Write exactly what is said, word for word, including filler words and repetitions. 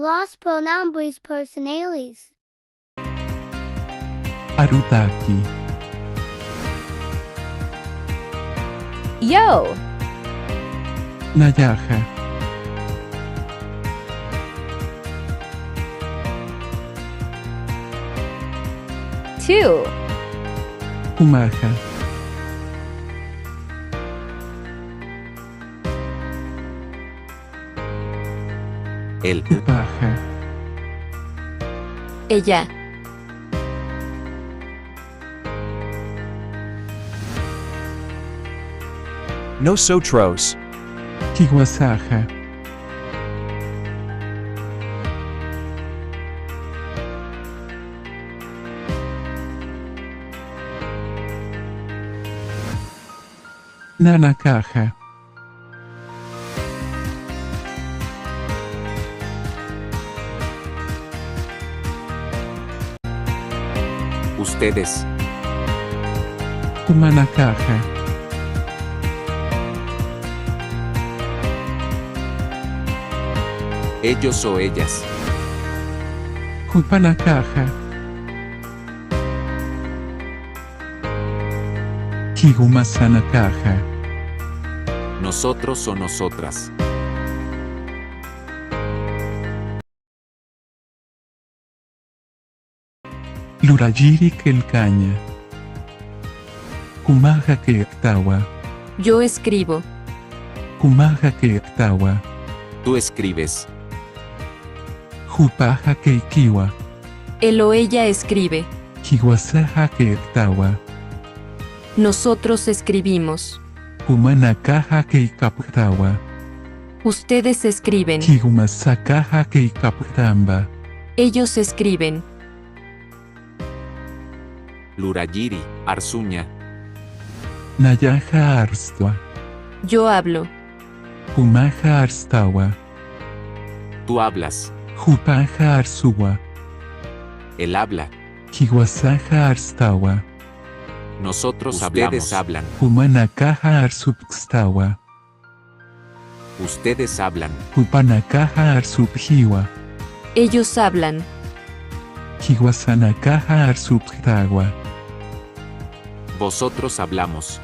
Los pronombres personales. Arutaki. Yo. Nayaxa. Tú. Jumaxa. Él. Jupaxa. Ella. Nosotros. Jiwasaxa. Nanakaxa. Ustedes. Jumanakaxa. Ellos o ellas. Jupanakaxa. Jiwmasanakaxa. Nosotros o nosotras. Lurayiri qillqaña. Jumaxa qillqtawa. Yo escribo. Jumaxa qillqtawa. Tú escribes. Jupaxa qillqiwa. Él o ella escribe. Jiwasaxa qillqtawa. Nosotros escribimos. Jumanakaxa qillqapxtawa. Ustedes escriben. Jiwmasakaxa qillqapxtamwa. Ellos escriben. Lurayiri, arsuña. Nayaxa arstwa. Yo hablo. Jumaxa arstawa. Tú hablas. Jupaxa arsuwa. Él habla. Jiwasaxa arstawa. Nosotros hablamos. Ustedes hablan. Jumanakaxa arsupkstawa. Ustedes hablan. Jupanakaxa arsupxiwa. Ellos hablan. Jiwasanakaxa arsupxtawa. Vosotros hablamos.